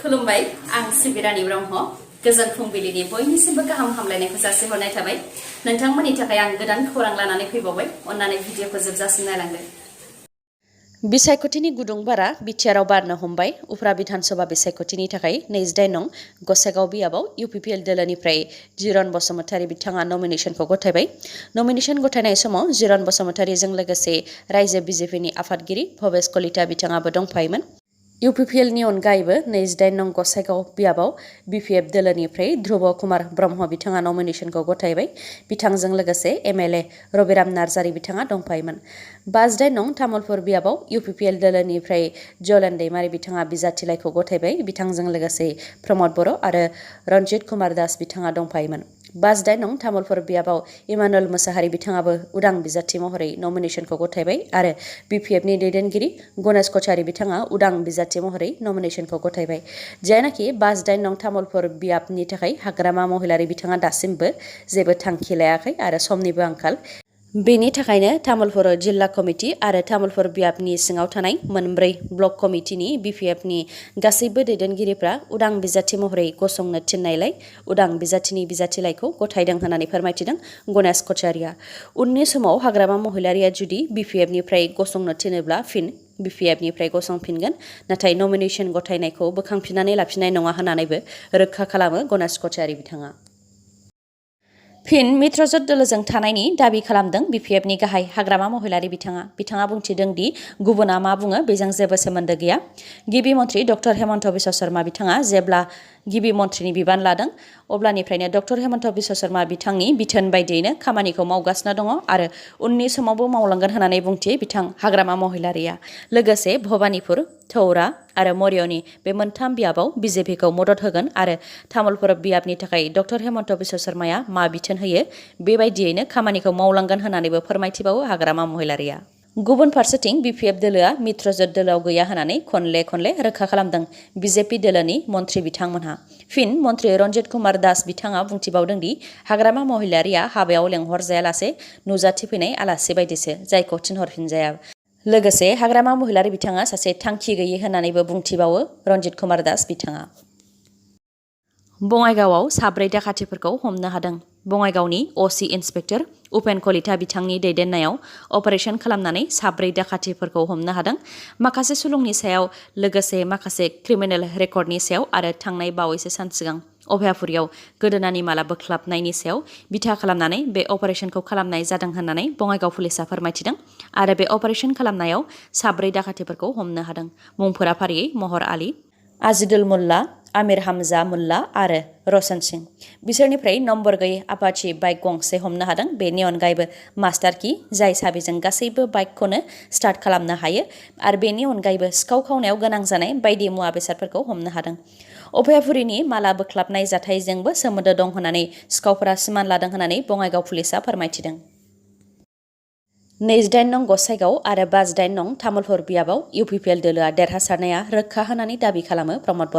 खुलुमबाय आं सिबिरानि ब्रह्म गोजोन फुंबिलिनि बयनिसिमबो गाहाम हामलायनायखौ जासिहरनाय थाबाय नोंथांमोननि थाखाय आं गोदान खौरां लानानै फैबावबाय अन्नानै भिडिअखौ जोबजासिम नायलांदो बिसायख'थिनि गुदुं बारा बिटिआरआव बारनो हमबाय उफ्रा बिधानसभा बिसायख'थिनि थाखाय 28 नं गसाइगाव बियाबाव इउपिपिएल दोलोनिफ्राय जिरन बसुमतारी बिथाङा नमिनेसनखौ गथायबाय नमिनेसन गथायनाय समाव जिरन बसुमतारीजों लोगोसे रायजो बिजेपिनि आफादगिरि भबेश कलिता बिथाङाबो दंफायोमोन इउपिपिएलनि अनगायैबो 28 नं गसाइगाव बियाबाव बिपिएफ दोलोनिफ्राय ध्रुव कुमार ब्रह्म बिथाङा नमिनेसनखौ गथायबाय बिथांजों लोगोसे एमएलए रबिराम नार्जारी बिथाङा दंफायोमोन 52 नं तामुलपुर बियाबाव इउपिपिएल दोलोनिफ्राय जलेन दैमारी बिथाङा बिजाथिलाइखौ गथायबाय बिथांजों लोगोसे प्रमद बर' आरो रन्जित कुमार दास बिथाङा दंफायोमोन 52 नं तामुलपुर बियाबाव इमानुएल मोसाहारी बिथाङाबो उदां बिजाथि महरै नमिनेसनखौ गथायबाय आरो बिपिएफनि दैदेनगिरि गणेश कछारी बिथाङा उदां बिजाथि महरै नमिनेसनखौ गथायबाय जायनाखि 52 नं तामुलपुर बियाबनि थाखाय हाग्रामा महिलारी बिथाङा दासिमबो जेबो थांखि लायाखै आरो समनिबो आंखाल बेनि थाखायनो तामुलपुर जिल्ला कमिटि आरो तामुलपुर बियाबनि सिङाव थानाय मोनब्रै ब्लक कमिटिनि बिपिएफनि गासैबो दैदेनगिरिफ्रा उदां बिजाथि महरै गसंनो थिननायलाय उदां बिजाथिनि बिजाथिलाइखौ गथायदों होननानै फोरमायथिदों गणेश कछारीया उननि समाव हाग्रामा महिलारीया जुदि बिपिएफनिफ्राय गसंनो थिनोब्ला फिन बिपिएफनिफ्राय गसंफिनगोन नाथाय नमिनेसन गथायनायखौ बोखांफिननानै लाफिननाय नङा होननानैबो रोखा खालामो गणेश कछारी बिथाङा फिन मित्रजोत दोलोजों थानायनि दाबि खालामदों बिपिएफनि गाहाय हाग्रामा महिलारी बिथाङा बुंथिदों दि गुबुना मा बुङो बेजों जेबो सोमोन्दो गैया गिबि मन्त्रि डक्टर हेमन्त बिश्व शर्मा बिथाङा जेब्ला गिबि मन्त्रिनि बिबान लादों अब्लानिफ्रायनो डक्टर हेमन्त बिश्व शर्मा बिथांनि बिथोन बायदियैनो खामानिखौ मावगासिनो दङ आरो उननि समावबो मावलांगोन होननानै बुंथियो बिथां हाग्रामा महिलारीया लोगोसे भबानिपुर थौरा आरो मरियनि बे मोनथाम बियाबाव बिजेपिखौ मदद होगोन आरो तामुलपुर बियाबनि थाखाय डक्टर हेमन्त बिश्व शर्माया मा बिथोन होयो बेबायदियैनो खामानिखौ मावलांगोन होननानैबो फोरमायथिबावो हाग्रामा महिलारीया गुबुन फारसेथिं बिपिएफ दोलोआ मित्रजोत दोलोआव गैया होननानै खनले रोखा खालामदों बिजेपि दोलोनि मन्त्रि बिथांमोनहा फिन मन्त्रि रन्जित कुमार दास बिथाङा बुंथिबावदों दि हाग्रामा महिलारीया हाबायाव लेंहरजायालासे नुजाथिफैनाय आलासि बायदिसो जायखौ थिनहरफिनजाया लोगोसे हाग्रामा महिलारी बिथाङा सासे थांखि गैयै होननानैबो बुंथिबावो रन्जित कुमार दास बिथाङा बङाइगावआव साब्रै दाखाथिफोरखौ हमनो हादों बङाइगावनि असि इन्सपेक्टर उपेन कलिता बिथांनि दैदेननायाव अपारेशन खालामनानै साब्रै दाखाथिफोरखौ हमनो हादों माखासे सुलुंनि सायाव लोगोसे माखासे क्रिमिनेल रेकर्डनि सायाव आरो थांनाय बावैसो सान सिगां अभयापुरियाव गोदोनानि माला बोख्लाबनायनि सायाव बिथा खालामनानै बे अपारेशनखौ खालामनाय जादों होननानै बङाइगाव पुलिसा फोरमायथिदों आरो बे अपारेशन खालामनायाव साब्रै दाखाथिफोरखौ हमनो हादों मुंफोरा फारियै महर आली आजिदुल मुल्ला आमिर हामजा मुल्ला आरो रशन सिं बिसोरनिफ्राय नम्बर गैयै आपाची बाइक गंसे हमनो हादों बेनि अनगायैबो मास्टार की जाय साबिजों गासैबो बाइकखौनो स्टार्ट खालामनो हायो आरो बेनि अनगायैबो सिखाव खावनायाव गोनां जानाय बायदि मुवा बेसादफोरखौ हमनो हादों अभयापुरिनि माला बोख्लाबनाय जाथायजोंबो सोमोन्दो दं होननानै सिखावफोरा सिमान लादों होननानै बङाइगाव पुलिसा फोरमायथिदों 28 नं गसाइगाव आरो 52 नं तामुलपुर बियाबाव इउपिपिएल दोलोआ देरहासारनाया रोखा होननानै दाबि खालामो प्रमद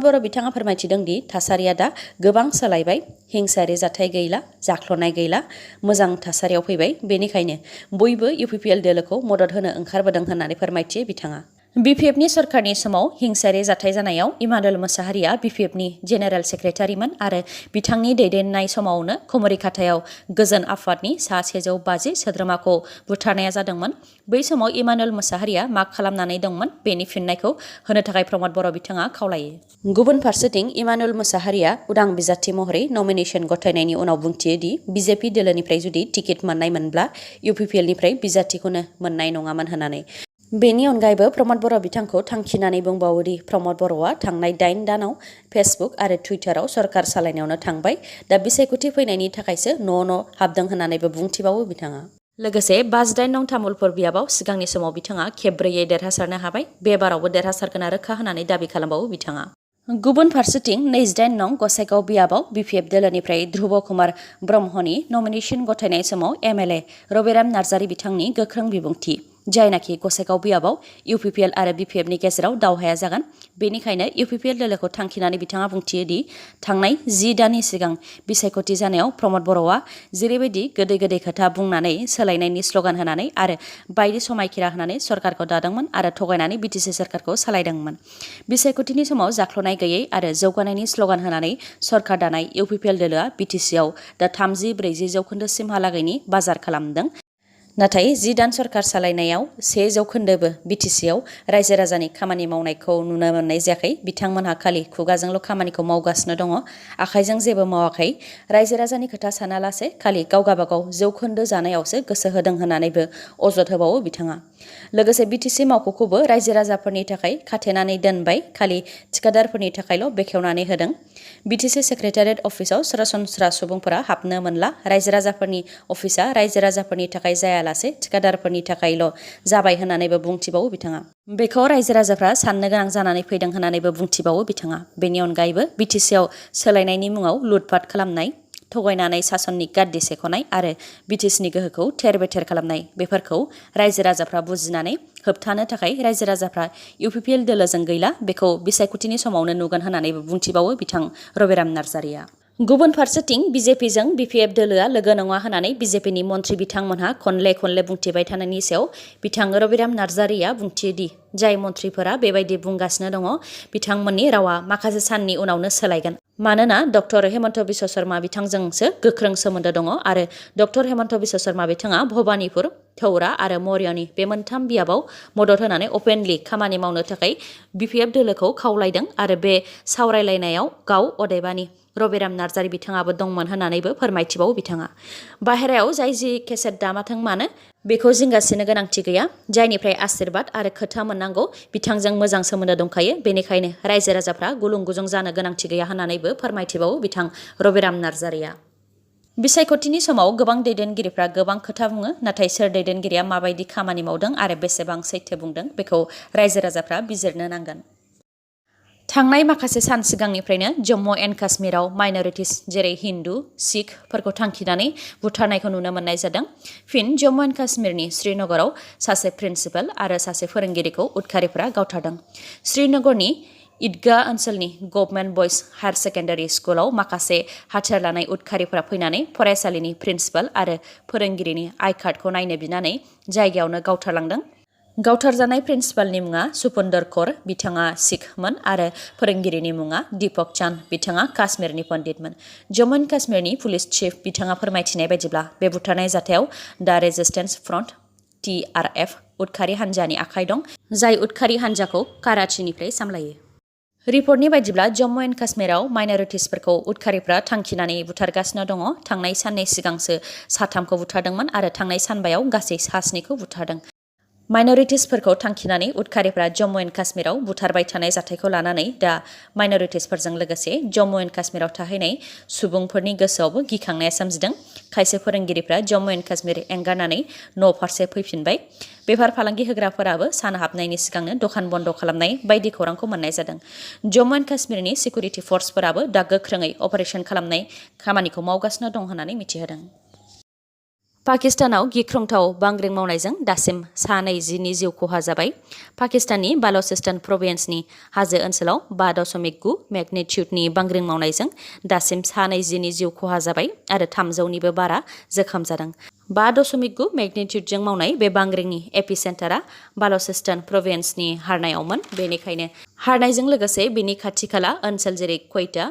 बर' बिथाङा फोरमायथिदों दि थासारिया दा गोबां सोलायबाय हिंसायारि जाथाय गैला जाख्ल'नाय गैला मोजां थासारियाव फैबाय बेनिखायनो बयबो इउपिपिएल दोलोखौ मदद होनो ओंखारबोदों होननानै फोरमायथियो बिथाङा बिपिएफनि सरकारनि समाव हिंसायारि जाथाय जानायाव इमानुएल मोसाहारीया बिपिएफनि जेनेरेल सेक्रेटारिमोन आरो बिथांनि दैदेननाय समावनो कुमारिघाटायाव गोजोन आफादनि सा 150 सोद्रोमाखौ बुथारनाया जादोंमोन बै समाव इमानुएल मोसाहारीया मा खालामनानै दंमोन बेनि फिननायखौ होनो थाखाय प्रमद बर' बिथाङा खावलायो गुबुन फारसेथिं इमानुएल मोसाहारीया उदां बिजाथि महरै नमिनेसन गथायनायनि उनाव बुंथियो दि बिजेपि दोलोनिफ्राय जुदि टिकेट मोननायमोनब्ला इउपिपिएलनिफ्राय बिजाथिखौनो मोननाय नङामोन होननानै बेनि अनगायैबो प्रमद बर' बिथांखौ थांखिनानै बुंबावो दि प्रमद बर'आ थांनाय 8 दानाव फेसबुक आरो टुइटाराव सरकार सालायनायावनो थांबाय दा बिसायख'थि फैनायनि थाखायसो न' हाबदों होननानैबो बुंथिबावो बिथाङा लोगोसे 58 नं तामुलपुर बियाबाव सिगांनि समाव बिथाङा खेबब्रैयै देरहासारनो हाबाय बे बारावबो देरहासारगोना रोखा होननानै दाबि खालामबावो बिथाङा गुबुन फारसेथिं 28 नं गसाइगाव बियाबाव बिपिएफ दोलोनिफ्राय ध्रुव कुमार ब्रह्मनि नमिनेसन गथायनाय समाव एमएलए रबिराम नार्जारी बिथांनि गोख्रों बिबुंथि जायनाखि गसाइगाव बियाबाव UPPL आरो BPF नि गेजेराव दावहाया जागोन। बेनिखायनो UPPL दोलोखौ थांखिनानै बिथाङा बुंथियो दि थांनाय 10 दाननि सिगां बिसायख'थि जानायाव प्रमद बर'आ जेरैबायदि गोदै गोदै खोथा बुंनानै सोलायनायनि स्ल'गान होनानै आरो बायदि समायखिरा होनानै सरकारखौ दादोंमोन आरो थगायनानै BTC सरकारखौ सालायदोंमोन। बिसायख'थिनि समाव जाख्ल'नाय गैयै आरो जौगानायनि स्ल'गान होनानै सरकार दानाय UPPL दोलोआ BTCआव दा 30-40 जौखोन्दोसिमहालागैनि बाजार खालामदों। नाथाय 10 दान सरकार सालायनायाव 1% BTCआव रायजो राजानि खामानि मावनायखौ नुनो मोननाय जायाखै। बिथांमोनहा खालि खुगाजोंल' खामानिखौ मावगासिनो दङ, आखाइजों जेबो मावाखै। रायजो राजानि खोथा सानालासे खालि गाव गाबागाव जौखोन्दो जानायावसो गोसो होदों होननानैबो अजद होबावो बिथाङा। लोगोसे BTC मावख'खौबो रायजो राजाफोरनि थाखाय खाथेनानै दोनबाय, खालि थिकादारफोरनि थाखायल' बेखेवनानै होदों। BTC सेक्रेटारियेट अफिसाव सरासनस्रा सुबुंफोरा हाबनो मोनला। रायजो राजाफोरनि अफिसा रायजो राजाफोरनि थाखाय जायालासे थिकादारफोरनि थाखायल' जाबाय होननानैबो बुंथिबावो बिथाङा। बेखौ रायजो राजाफ्रा साननो गोनां जानानै फैदों होननानैबो बुंथिबावो बिथाङा। बेनि अनगायैबो BTCआव सोलायनायनि मुङाव लुटपाट खालामनाय, थगायनानै सासननि गाद्दि सेख'नाय आरो BTCनि गोहोखौ थेर-बेथेर खालामनाय, बेफोरखौ रायजो राजाफ्रा बुजिनानै होबथानो थाखाय रायजो राजाफ्रा UPPL दोलोजों गैला, बेखौ बिसायख'थिनि समावनो नुगोन होननानैबो बुंथिबावो बिथां रबिराम नार्जारिया। गुबुन फारसेथिं BJPजों BPF दोलोआ लोगो नङा होननानै BJPनि मन्थ्रि बिथांमोनहा खनले खनले बुंथिबाय थानायनि सायाव बिथां रबिराम नार्जारिया बुंथियो दि जाय मन्थ्रिफोरा बेबायदि बुंगासिनो दङ बिथांमोननि रावा माखासे साननि उनावनो सोलायगोन। मानोना डक्टर हेमन्त बिश्व शर्मा बिथांजोंसो गोख्रों सोमोन्दो दङ आरो डक्टर हेमन्त बिश्व शर्मा बिथाङा भबानिपुर, थौरा आरो मौर्यनि बे मोनथाम बियाबाव मदद होनानै अपेनलि खामानि मावनो थाखाय BPF दोलोखौ खावलायदों आरो बे सावरायलायनायाव गाव अदेबानि रबिराम नार्जारि बिथाङाबो दंमोन होननानैबो फोरमायथिबावो बिथाङा। बाहेरायाव जाय जि केसेट दामाथों मानो बेखौ जिंगासिनो गोनांथि गैया। जायनिफ्राय आशीर्बाद आरो खोथा मोननांगौ बिथांजों मोजां सोमोन्दो दंखायो, बेनिखायनो रायजो राजाफ्रा गुलुं गुजुं जानो गोनांथि गैया होननानैबो फोरमायथिबावो बिथां रबिराम नार्जारिया। बिसायख'थिनि समाव गोबां दैदेनगिरिफ्रा गोबां खोथा बुङो, नाथाय सोर दैदेनगिरिया माबायदि खामानि मावदों आरो बेसेबां सैथो बुंदों बेखौ रायजो राजाफ्रा बिजिरनो नांगोन। थांनाय माखासे सान सिगांनिफ्रायनो जम्मु एन्ड काश्मीराव माइनरिटिस जेरै हिन्दु, सिखफोरखौ थांखिनानै बुथारनायखौ नुनो मोननाय जादों। फिन जम्मु एन्ड काश्मीरनि श्रीनगराव सासे प्रिन्सिपाल आरो सासे फोरोंगिरिखौ उदखारिफोरा गावथारदों। श्रीनगरनि ईदगाह ओनसोलनि गभर्नमेन्ट बयज हायार सेकेन्डारि स्कुलाव माखासे हाथियार लानाय उदखारिफोरा फैनानै फरायसालिनि प्रिन्सिपाल आरो फोरोंगिरिनि आइ कार्डखौ नायनो बिनानै जायगायावनो गावथारलांदों। गावथारजानाय प्रिन्सिपालनि मुङा सुपुन्दर कौर, बिथाङा सिखमोन आरो फोरोंगिरिनि मुङा दीपक चान्द, बिथाङा काश्मीरनि पन्डितमोन। जम्मु एन्ड काश्मीरनि पुलिस चिफ बिथाङा फोरमायथिनाय बायदिब्ला बे बुथारनाय जाथायाव दा रेजिस्टेन्स फ्रन्ट TRF उदखारि हान्जानि आखाइ दं, जाय उदखारि हान्जाखौ कराचिनिफ्राय सामलायो। रिपर्टनि बायदिब्ला जम्मु एन्ड काश्मीराव माइनरिटिसफोरखौ उदखारिफ्रा थांखिनानै बुथारगासिनो दङ। थांनाय साननै सिगांसो साथामखौ बुथारदोंमोन आरो थांनाय सानबायाव गासै सास्निखौ बुथारदों। माइनरिटिसफोरखौ थांखिनानै उदखारिफ्रा जम्मु एन्ड काश्मीराव बुथारबाय थानाय जाथायखौ लानानै दा माइनरिटिसफोरजों लोगोसे जम्मु एन्ड काश्मीराव थाहैनाय सुबुंफोरनि गोसोआवबो गिखांनाया सोमजिदों। खायसे फोरोंगिरिफ्रा जम्मु एन्ड काश्मीर एंगारनानै न' फारसे फैफिनबाय। बेफार फालांगि होग्राफोराबो सान हाबनायनि सिगांनो दखान बन्द खालामनाय बायदि खौरांखौ मोननाय जादों। जम्मु एन्ड काश्मीरनि सिकिउरिटि फर्सफोराबो दा गोख्रोङै अपारेशन खालामनाय खामानिखौ मावगासिनो दं होननानै मिथिहोदों। पाकिस्तानाव गिख्रंथाव बांग्रिं मावनायजों दासिम सा 20नि जिउ खहा जाबाय। पाकिस्ताननि बालचिस्तान प्रभिन्सनि हाजो ओनसोलाव 5.9 मेगनिट्युडनि बांग्रिं मावनायजों दासिम सा 20नि जिउ खहा जाबाय आरो 300निबो बारा जोखोम जादों। 5.9 मेगनिट्युडजों मावनाय बे बांग्रिंनि एपिसेन्टारा बालचिस्तान प्रभिन्सनि हारनायावमोन। बेनिखायनो हारनायजों लोगोसे बिनि खाथि खाला ओनसोल जेरै क्वेटा,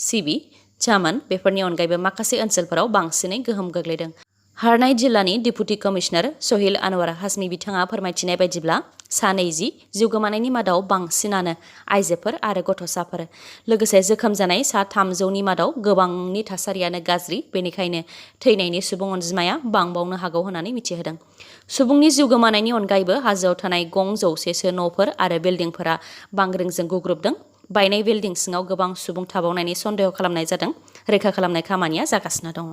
सिबि, चामान बेफोरनि अनगायैबो माखासे ओनसोलफोराव बांसिनै गोहोम गोग्लैदों। हारनाय जिल्लानि डिपुटि कमिशनार सहिल आनवार हाशमी बिथाङा फोरमायथिनाय बायदिब्ला सा 20 जिउ गोमानायनि मादाव बांसिनानो आइजोफोर आरो गथ'साफोर। लोगोसे जोखोम जानाय सा 300नि मादाव गोबांनि थासारियानो गाज्रि, बेनिखायनो थैनायनि सुबुं अनजिमाया बांबावनो हागौ होननानै मिथिहोदों। सुबुंनि जिउ गोमानायनि अनगायैबो हाजोआव थानाय 200सो न'फोर आरो बिल्डिंफोरा बांग्रिंजों गुग्रुबदों। बायनाय बिल्डिं सिङाव गोबां सुबुं थाबावनायनि सन्देह खालामनाय जादों। रैखा खालामनाय खामानिया जागासिनो दङ।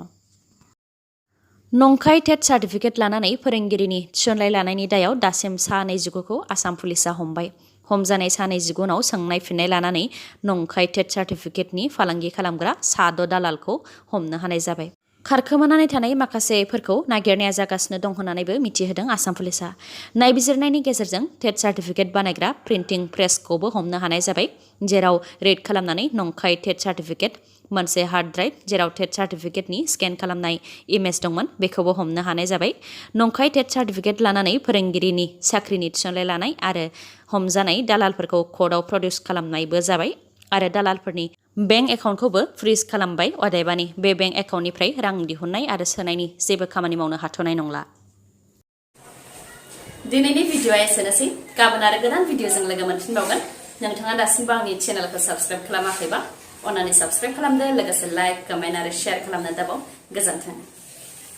नंखाय टेट सार्टिफिकेट लानानै फोरोंगिरिनि थिसनलाइ लानायनि दायाव दासिम सा 29खौ आसाम पुलिसा हमबाय। हमजानाय सा 29नाव सोंनाय फिननाय लानानै नंखाय टेट सार्टिफिकेटनि फालांगि खालामग्रा सा 6 दालालखौ हमनो हानाय जाबाय। खारखोमानानै थानाय माखासेफोरखौ नागिरनाया जागासिनो दं होननानैबो मिथिहोदों आसाम पुलिसा। नायबिजिरनायनि गेजेरजों टेट सार्टिफिकेट बानायग्रा प्रिन्टिं प्रेसखौबो हमनो हानाय जाबाय, जेराव रेड खालामनानै नंखाय टेट सार्टिफिकेट, मोनसे हार्ड ड्राइभ जेराव टेट सार्टिफिकेटनि स्केन खालामनाय इमेज दंमोन बेखौबो हमनो हानाय जाबाय। नंखाय टेट सार्टिफिकेट लानानै फोरोंगिरिनि साख्रिनि थिसननाय लानाय आरो हमजानाय दालालफोरखौ कर्टआव प्रडिउस खालामनायबो जाबाय आरो दालालफोरनि बेंक एकाउन्टखौबो फ्रिज खालामबाय। अदेबानि बे बेंक एकाउन्टनिफ्राय रां दिहुननाय आरो सोनायनि जेबो खामानि मावनो हाथ'नाय नंला। दिनैनि भिडिअ'आ एसेनोसै। गाबोन आरो गोदान भिडिअ'जों लोगो मोनफिनबावगोन। नोंथाङा दासिमबो आंनि चेनेलखौ साबस्क्राइब खालामाखैबा अन्नानै साबस्क्राइब खालामदो, लोगोसे लाइक, कमेन्ट आरो शेयार खालामनो दाबाव। गोजोन्थों।